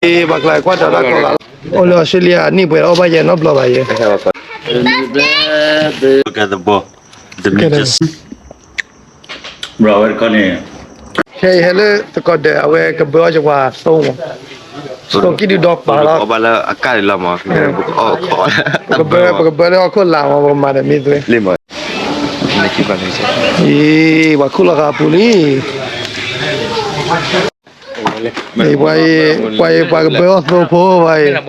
ပှၤကျါကွၢ်ဒီးတၢ်ကီလး, အိၣ်လၢအီစထြ့လယါနံၣ်ပှဲၤဒီးအီၣ်ဘၣ်ယဲနီတဘျီဘၣ်ယဲ. Look at the ball, the midget. ဘျီဝဲတခီန့ၣ်, ခဲအံၤဟဲလၢသကိးဒၢး အဝဲကဘၢအီၣ်ယပှၤသိမး, သိကံၣ်ဒုဒီးပာ်လီၤ, အီၣ်ဘၣ်လၢအကၢ်ဒံးလီၤမး, ပကဘၢ, ပကဘၢလၢဟီၣ်ခိၣ်လာ်မး, ပကမၤဒီးမ့ၢ်သွဲ, အံၤ ပှၤခူၣ်လီၤဃာ်အပူၤလံ. ပှၤအံၤ ပှၤအံၤ ပှၤကဘၢအီၣ်သိဖိ ပှၤအံၤ,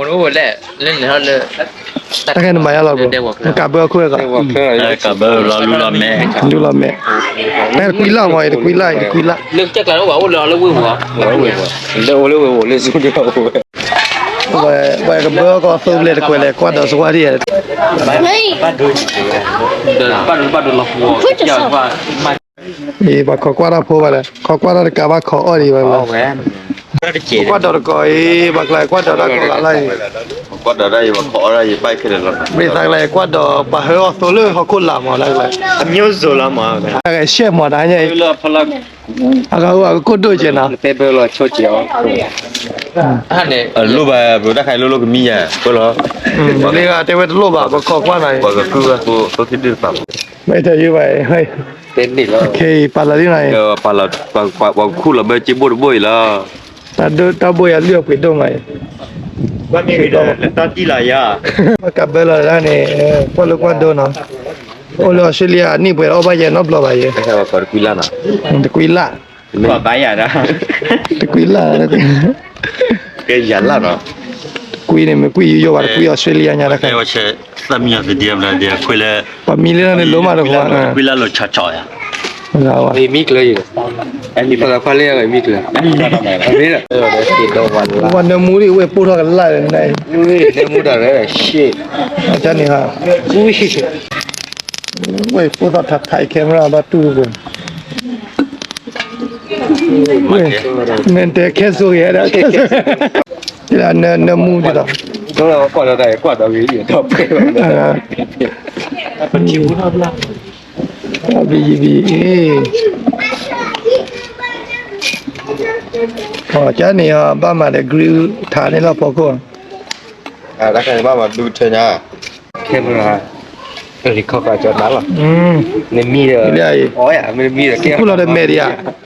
တၢ်ခဲနမၤယါလီၤဘိ, နကးဘၢအီၣ်ခိၣ်, ကးဘၢလီၤလူလီၤမဲာ်, လူလီၤမဲာ်, တကွံလၢ်မး, တကွံလၢ်, တကွံလၢ်, လၢကဘၢအီၣ်ကီၢ်သိဘျဲၣ်တကွဲးလဲၣ် ကွၢ်ဒီးစဝါဒံး, အံၤ ပှၤခိးကွၢ်တၢ်ဖိဘၣ်လဲၣ်, ခိးကွၢ်တၢ်တကးဘၣ်ခိးအီၣ်ဒံးဘၣ်လီၤ. ကွၢ်ဒီးတကီးအံၤ ပှၤကျါကွၢ်ဒီးတၢ်ကီလးလီၤအံၤ, ကွၢ်ဒီးတၢ်အံၤ ပှၤခိးအီၣ်ဒၣ်အံၤ ဘၣ်ခဲလၢာ်လီၤ, မ့ၢ်သးကျါကွၢ်ဒီးပှၤဟၢအီၣ်သိလၢဟီၣ်ခိၣ်လာ်မး, အမျိုးစုံလီၤမး, အဂၤအိၣ်အကကိၣ်ဒိၣ်ကဲနီၤ, အလိၣ်ဘၣ် ပတၢ်ခါအံၤလိၣ်လိၣ်ကမံယါ, ပလီၤ, မ့ၢ်ဂၤတဲဝဲတလိၣ်ဘၣ် ပခိးကွၢ်နီၤအံၤ, ပှၤကကုၢ်ဝဲသိ သိခံဒုတပာ်, မ့ၢ်တယုဘၣ်, ခဲအံၤပာ်လီၤလံနီၤအံၤ, ပှၤခူၣ်လီၤဘၢစ့ဘိၣ်တဘိၣ်အံၤလီၤ. တၢ်ဘိယၤလုၢ်အပှ့ၤဒိၣ်မးအံၤ, ဘၣ်ကးဘၢလီၤဒၣ်န့ၣ်, ကွၢ်လိကွၢ်ဒိနီၤ, အိၣ်လၢအီစထြ့လယါနံၣ်ပှဲၤဒီးအီၣ်ဘၣ်ယဲနီတဘျီဘၣ်ယဲ, တကွံလၢ်, တကွံလၢ်, တကွံန့ၣ် မ့ၢ်ကွံယိယိဘၣ် တကွံအီစထြ့လယါညါတခါ, ပှၤမံလၢန့ၣ်လိၤမးတခွါ, မံလၢ, ပှၤနၢမူဒံးဝဲပိၢ်ထီၣ်ကလၢ်န့ၣ်, နၢမူတၢ်ရဲၣ်, န့ၣ်, ဝဲပိၢ်ထီၣ်ထးထးအံၤ camera ဘၣ်တူၢ်ပူၤ, နတဲခဲစိဂ့ၤဒၣ်, နၢမူဒံးဒီး, ကွၢ်ဒီးတၢ်ကွၢ်ဒီးဂ့ၤ, ဘံဘံ, ကန့ၣ် ဘၣ်မၤဒီး grill ထးန့ၣ်လီၤဖီခိၣ်, တၢ်ခဲန့ၣ်ဘၣ်မၤဒူထဲညါ, camera record ကီကၠီတၢ်လီၤ, နမံဒီး, ခူၣ်လီၤဒီးမဲာ်ဒံးဧ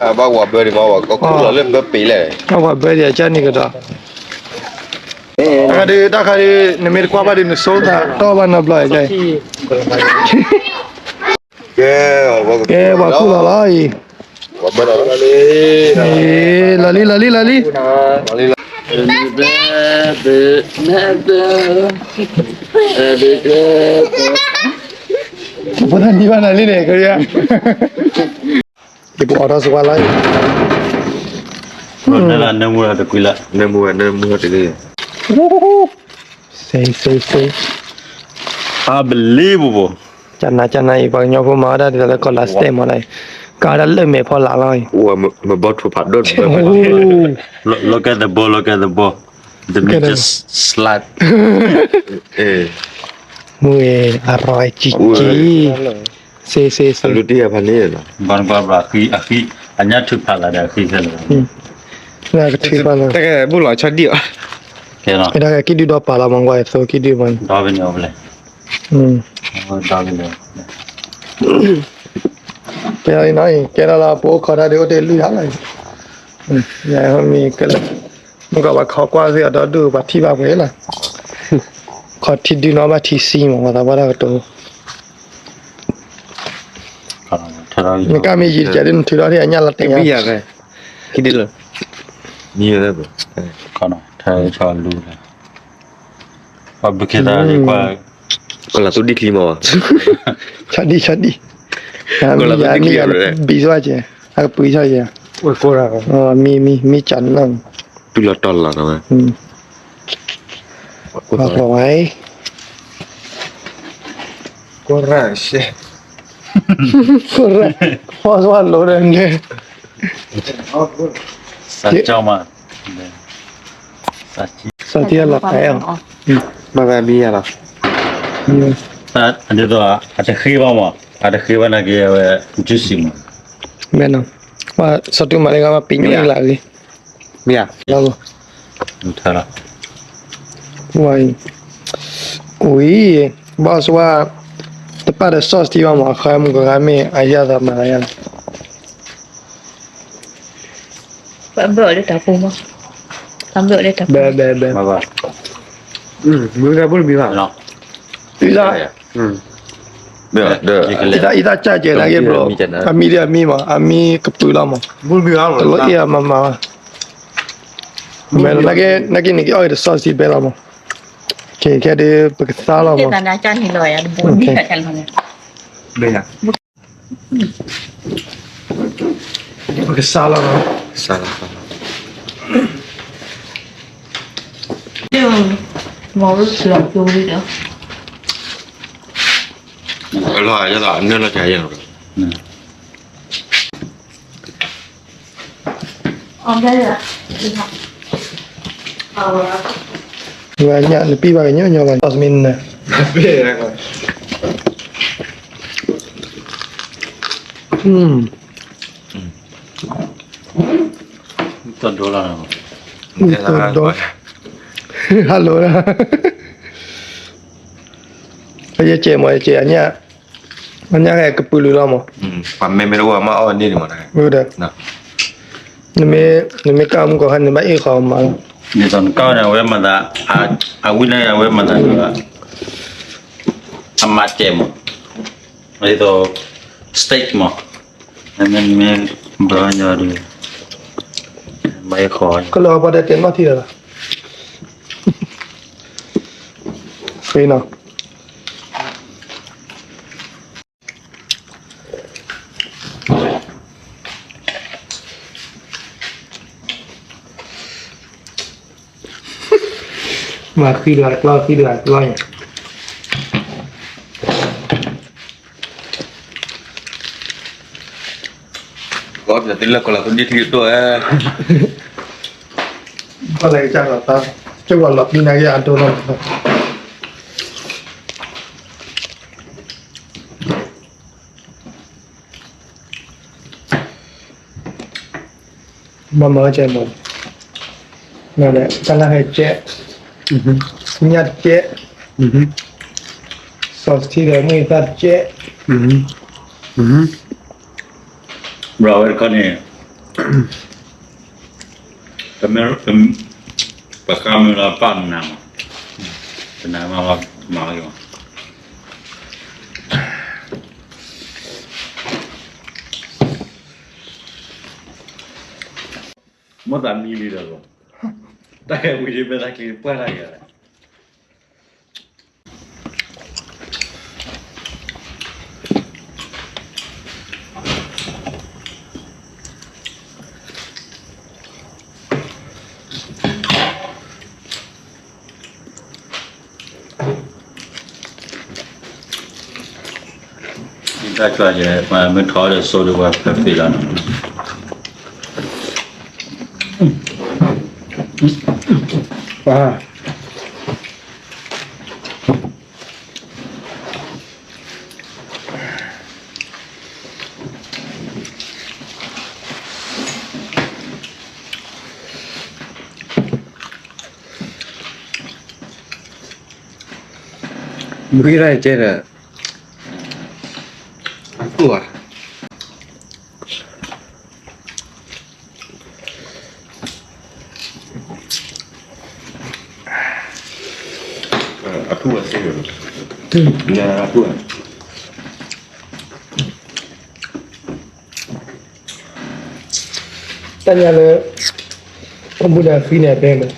ါ, ဘၣ်ဝၤဘၢဒံးမး, ခူၣ်လီၤလၢဘၢပ့ၤလဲၣ်, ဘၣ်ဝၤဘၢဒံးဧါ ကန့ၣ်ကဒီး, တၢ်ခါဒုး တၢ်ခါဒုး နမ့ၢ်တကွၢ်ဘၣ်ဒီး နဆိသးတီၢ်ဘၣ်နီတဘျီ, ကဲ, ပှၤခူၣ်လီၤလီၤအံၤ, လီၤလံ လီၤလံ လီၤလံ, ဖိသၣ်နံၤဘၣ်နၤလံန့ၣ် ကရၢ, ယပအိးထီၣ်စကွၢ်လီၤအံၤ, နၢမူတကွံလၢ, နၢမူဝဲ နၢမူဝဲတဂ့ၤ, စ့စ့စ့, unbelievable, ကနၤကနၤအံၤ ပှၤကညီဖိမၤဝဲဒၣ်ဒ်သိးလၢကီၢ်လါစတဲၣ်မးဒၣ်အံၤ, ကၤဝဲဒၣ်လၢမဲာ်ဖီလာ်လီၤအံၤ, မဘီထူဖးဒိၣ်, look at the ball, look at the ball, the midget slide, မုၢ်ဂ့ၤ အရီၣ်ကံကံ, စ့စ့စ့, အညၣ်ထုးဖးလာ်ဒီးအဃံခဲလၢာ်, ကထုးဖးလီၤ, ဘူၣ်လီၤဆီဒံၣ်အီၤ, ကဲဒၣ်ကံၣ်ဒုဒီးပာ်လီၤမး ကွၢ်သိကံၣ်ဒုမး, ဒီးဖဲန့ၣ်အီၤဖဲလဲၣ်, ဒီးဖဲလဲၣ်, ကဲဒၣ်လီၤ ကဲဒၣ်လီၤ ပအိၣ်ခိးတၢ်ဒုးအိၣ်တ့ၢ်လွံၢ်ဂၤလီၤ, ယမ့ၢ်ကဲလၢ, မ့ၢ်ကီးပှၤခိးကွၢ်စ့ၢ်ကီးဒီဒူၣ် ပှၤထံၣ်ဘၣ်ပှဲၤလီၤ, ခိးထံဒုနီၤဘၣ်ထံဆံမး ပှၤသးပှၢ်တၢ်ကတိၤ နကမ့ၢ်ယံာ်တကဲဒ်နထုးထီၣ်ဒ်အညၣ်လီၤတဲာ်ညါ, မံ, ပှၤဘုခ့သး, ကီးလးသူဒံၣ်ချံမး, ဆီဒံၣ်ဆီဒံၣ်, မံယၤမံယၤ, ဘံစွၣ်ကဲ, အကပှ့ၤဆီယဲ, မံမံမံကနၣ်, တူၢ်လီၤတီၤလီၤဝဲ ကွၢ်ဝဲ, ကွၢ်ရၣ်, ကွၢ်ရၣ်, ဖီၣ်စွၣ်လိၤဒီးန့ၣ်, စးကၠီမး, စးကၠီလီၤ, ဘၣ်ဘၣ်မံယၤလီၤ, ဒ်သိးအတဃ့ဘၣ်မး, အတဃ့ဘၣ်နာ်က့အဝဲ, ကၠူစံမး, မ့ၢ်နီၤ, ပှၤစီၤတူၢ်မၤလၢဂၤဘၣ်ပံၤညိၣ်လၢ်ဂ့ၤ, မ့ၢ်ဧါ, လီၤဘၣ် ဝံၤ, ဘၣ်ဆၣ်ဝဲ တပာ်ဒီး sauce ထံဘၣ်မး အခါမုၢ်ကဂၤမ့ၢ်အယၢ်သးမၤယၤလီၤ. ဘၣ်ဘၣ်အီၤလၢတၢ်ပူၤမး, ဘၣ်ဘၣ်အီၤလၢတၢ်ပူၤ, ဘၣ်ဘၣ်ဘၣ်, မုၢ်ကဘိတမံၤဘၣ်, အံသၣ်, အံသၣ်ကၢ်ကဲနာ်က့ bro, အမံၤဒ်အမံၤမး အမံၤကပုာ်လီၤမး, တလိၣ်အ့ၣ်အမၤမၤဘၣ်, မ့ၢ်နာ်က့န့ၣ် က့ၤအီၣ်က့ၤဒီး sauce ထံဖဲလီၤမး, ခဲဒုးပကသါလီၤမး, ပကစါလီၤ, စါလီၤ, အလီၤယသးနၢလီၤကယဲၢ်လီၤ, ဝဲညၣ်နပံၢ်ဘၣ်ကညီညီဘၣ်, မ့ၢ်န, တဒိလီၤ, တဒိ, hello, ယကဲမး ယကဲအညၣ်, အညၣ်ဟဲကပုာ်လုၢ်လီၤမး, ပှၤမ့မ့ၢ်တအိၣ်မးအီၣ်န့ၢ်ဒံးမး, နမ့ၢ်ကၢ်မူကီၢ်ခါန့ၣ် ဘၣ်အ့ၣ်ဃီမးလီၤ, ဒ်သိးနကၢ်န့ၣ် အဝဲမၤသး, အဝံၣ်န့ၣ် အဝဲမၤသး, အမၤစဲးမး, ဒ်သိး steak မး, မ့မ့ၢ်ဘၣ်ညီဒီး, ဘၣ်အ့ၣ်ဃီ, ကလီၤပှၤတဲတဲနီၣ်ထံလီၤ, ဃ့နီၤ မၤဃံတဂၤတကျီ ဃံတဂၤတကျီန့ၣ်, ကီၢ်ပယီၤသုးလၢကီၢ်လီၤသူဒ့ထံကတိၢ်ဧါ, ကီၢ်လၢကစၢ်လီၤသး, ကၠိဝဲလီၤပံနၤက့ၤအဒိလီၤ. မၤမၤကဲမး, နလဲၣ် တၢ်လၢဟဲကဲ, ညၣ်တကဲ, sauce ထံဒီးမုၢ်သၣ်တကဲ, ဘျီဝဲတခီန့ၣ် ပမ့ၢ်, ပဃါမ့ၢ်လၢပၢ်နၤမး, ပနၤမးလီၤမၤလီၤ, မိၣ်သးမံလံဒီးလီၤ, တၢ်ဟဲဝံၤဒ်မ့ၢ်သးက့ၤပှၢ်တၢ်ဂၤလီၤ. တၢ်ကွၢ်ယဲ ပှၤမ့ၢ်ထီၣ်ဒီးစိဒ်ဝဲဖဲဖံးလီၤနီၤ, ပှၤ မ့ၢ်ဒၣ်ကဲဒီး အထူၣ်ဘၣ်, အထူၣ်ဘၣ်စ့ၢ်ကီး, အထူၣ်ဘၣ်. တၢ်ညါလၢ အဘူးဒီးဃံန့ၣ်အဘဲမး,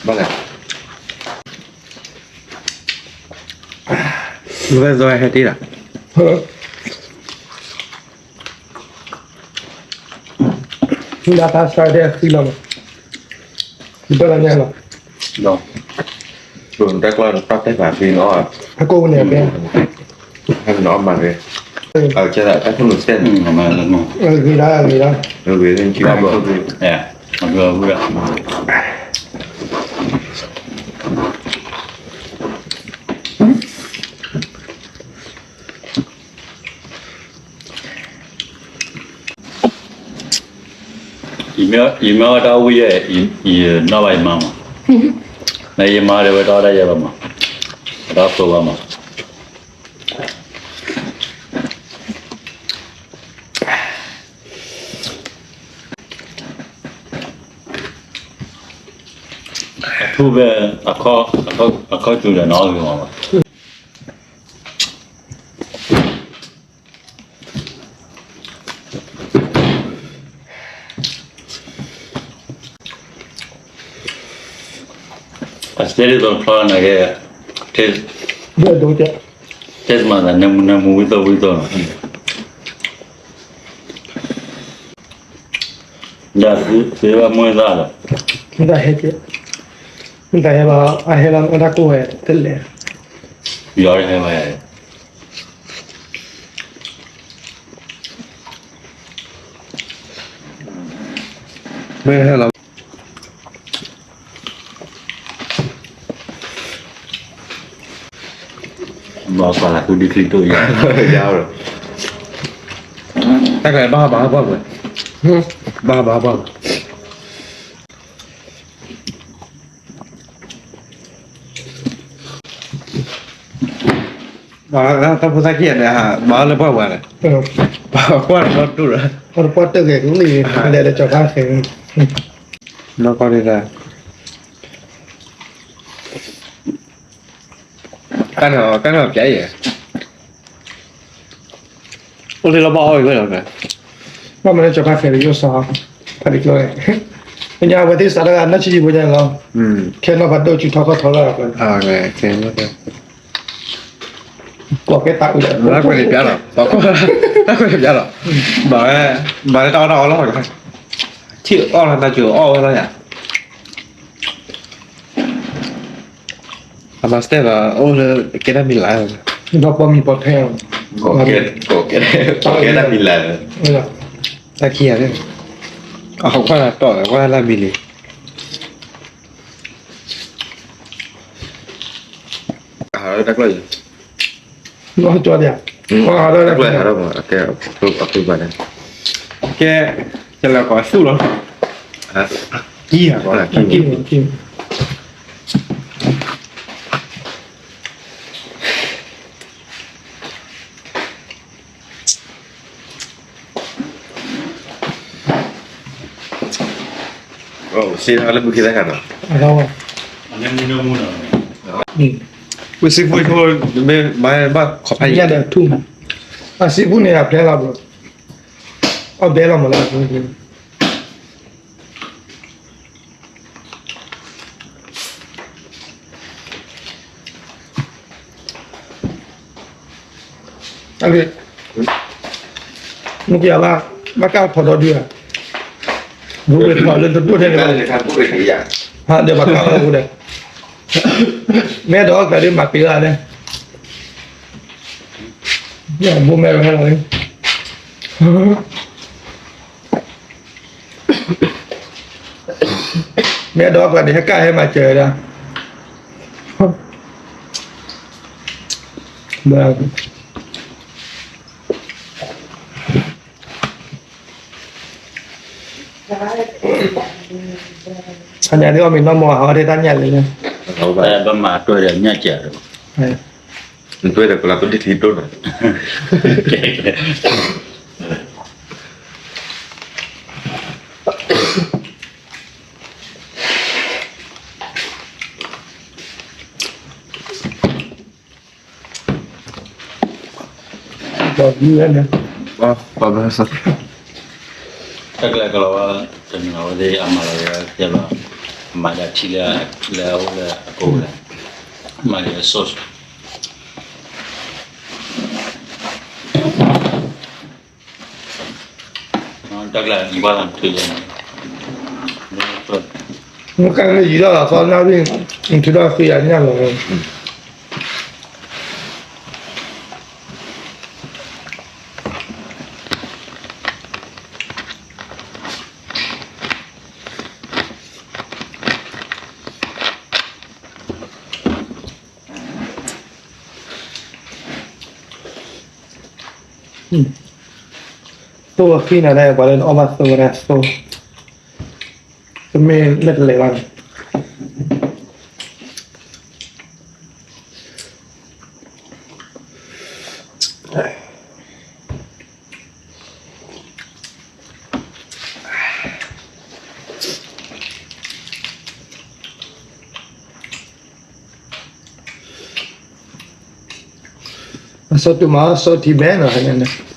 ဘၣ်လဲၣ်, ဝဲဇီဟဲတ့ၢ်လီၤ. မ့ၢ်ဒၣ် pasta တဲအဃံလီၤမး, ယဘၣ်လီၤညါလီၤ. တၢ်ကျီၢ်တၢ်တဲဘၣ်ဖဲနီၤ, အကိးန့ၣ်ဖဲ, ဟဲမနီၤအီၣ်မၤဂ့ၤ, အကဲဒၣ်တၢ်ခိၣ်နူာ်စဲၣ်န့ၣ်, ဂ့ၤဒၣ်ဂ့ၤဒၣ်, ဂ့ၤ, ယမ့ၢ်အီၣ်တၢ်ဝံၣ်ယဲၢ်, ယနီၣ်ဘၣ်ယမါမး, နယမါဒီးဝဲတၢ်အီၣ်တၢ်ယဲၢ်ဘၣ်မး, တၢ်ဖိဘၣ်မး, အထူၣ်ဖဲ, အခီၣ်စူၤဒီးနီၣ်ဂ့ၤမးဘၣ်. အစဲဒ်သိး ဖျီနၤက့, တဲမးသး နၢမူနၢမူဝံသိဝံသိလီၤ, ဒ်သုဘၣ်မူသၣ်လီၤ, မ့ၢ်တဟဲက့, မ့ၢ်တဟဲဘၣ် အဟဲလီၤ အတၢ်ကိၢ်ဝဲတလဲၣ်, ယီၤဟဲဘၣ်ယၤ မ့ၢ်ဟဲလီၤ, ဘၣ်ပာ်လၢ်သူဒ်ချံတိၣ်ယါ, ယါ, တၢ်ကလဲၤဘၣ်ဘၣ်ဘၣ်ဝဲ, ဘၣ်ဘၣ်ဘၣ်ဝဲ တၢ်ဖိသၣ်ခံဂၤန့ၣ် မၤအီၣ်လၢပှၢ်ပှၢ်န့ၣ်, ပှၢ်တပှၢ်တတူၢ်လီၤ, ပှၢ်တပှၢ်တၢၢ်ဂ့ၤကလံၤ, လဲၤလၢကၠီၤဖါဃဲၤ, နီၢ်ကီၢ်ဒၣ်, ကၣ်န့ၣ်ပျဲအံၤ, အိၣ်လၢလီၤဘၣ်အီၣ်အံၤဝဲလီၤ, ဘၣ်မနုၤကၠီၤဖါဃဲၤလၢယအိၣ်စီၤ, ဖးဒံကျိန့ၣ်, ပညါအဝဲသ့ၣ်စးထီၣ်ဂၤနီၢ်ဆံးဆံးဖိညါလီၤ, ခဲနီၢ်ဖးဒိၣ်စုထီၣ်ခီၣ်ထီလီၤ, ကီၢ်ကဲတၢ်အုး, တၢ်ကွဲးန့ၣ်ပျဲလီၤ, တၢ်ကွဲးန့ၣ်ပျဲလီၤ, ဘၣ်ဝဲ, ဘၣ်လၢတၢ်အီၣ်တၢ်အီလီၤ, ထံၣ်အီၣ်လီၤတၢ်ကၠိအီၣ်ဝဲလီၤယၤ အမၤစတၢ်လီၤ အိၣ်လၢကဲတၢ်မံၤလၢ်, ဒီးပီမံၤပီထဲ, ကဲတၢ်မံၤလၢ်, တၢ်ခံဂၤန့ၣ်, အဟီၣ်ခွါတီၢ်လၢကွၢ်လၢ်မံၤလံ, ဟးလၢတၢ်ကျီၢ်ယံၤ, တၢ်ကျီၢ်ယံၤ, ကဲ, ကဲလၢကီးသူၣ်လီၤ, ကံၢ်, စ့လၢမုၢ်ခံသၢခါနီၤ, ဝ့ၢ်စံဖူ, မ့ၢ်ဘၣ်ခီဖးယံၤ, အစံဖူန့ၣ်အဖျဲလီၤဘၣ်, အီၣ်ဘဲလီၤမးလၢ မ့ၢ်ကဘၣ်, ဘၣ်ကၢ်ဖီဒီဒုဧါ, ဘိဝ့ၤထီၣ်လၢတဒိၣ်ထဲန့ၣ်, ဟးဒီးဘၣ်ကၢ်အီၣ်အိၣ်ဒီး, မ့ၢ်ဒီးအီၣ်ကျးဒ်မၤပ့ၤဂၤန့ၣ်, ဘိမဲဝဲဟဲလီၤလံ မ့ၢ်ဒီးအီၣ်ကျးန့ၣ် ဟဲကၢ်ဟဲမၤစၢၤဝဲဒၣ်, အညါဒ်အီၣ်မ့ၤနီၢ်မီၤ ဟးအီၣ်ထဲတၢ်ညၣ်လံ, ဘၣ်မၤတွဲဒီးညၣ်စၢၤ, တွဲဒီးကလၤပဒိၣ်ထံဒိၣ်နီၤ, တၢ်ကလဲၤကလီၤဝဲ, တနီၤဝဲသ့ၣ်အမၤလီၤဝဲ, မၤဒၣ်ထံလၢ, လၢအအိၣ်လၢအကိးလၢ, မၤလီၤဝဲ sauce တၢ်ကျဲဘၣ်လီၤထုးယဲန့ၣ်, မ့ၢ်ကဲလၢယံၤထီၣ်လီၤသီနၣ်ရံၣ်, ထုးထီၣ်သံအညၣ်လီၤ. သိအဃံန့ၣ် ပှၤလၢနအီၣ်ဘၣ်သိဝဲဒၣ်သိ, တမ့ၢ်လၢတလဲၤဘၣ်န့ၣ်. အစီတူၢ်မး အစီထံဘဲနီၤန့ၣ်.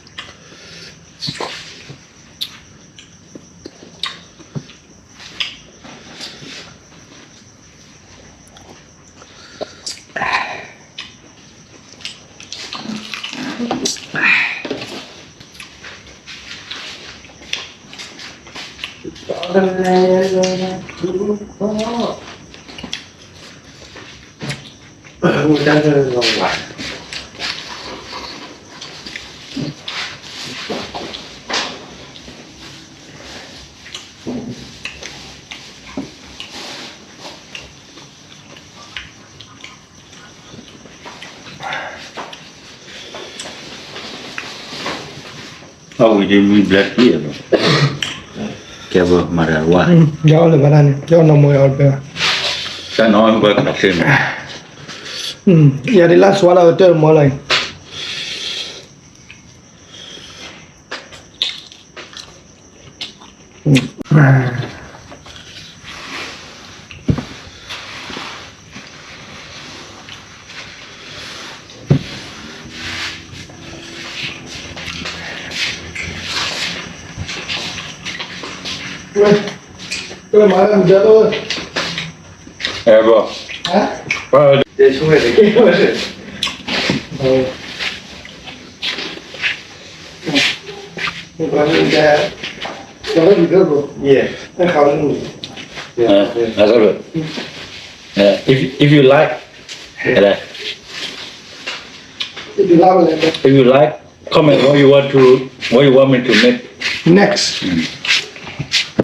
အဝံၤဒ်မ့ၢ်ဘျဲၣ်တံၢ်လီၤ, ကဲဘၣ်မၤတၢ်ဝါ, ယအီၣ်လၢၤဘၣ်တၢ်န့ၣ် ယအီၣ်နီၢ်မီၢ်ယအီၣ်တပၢၢ်ဘၣ်, တၢ်နီၢ်ဘၢကနၣ်ချ့န့ၣ်, ယၤဒ်လၢစွါလၢအတၢၢ်မီၢ်လီၤ. Uh, if, if you like, uh, if you like, comment what you want to, what you want me to make next.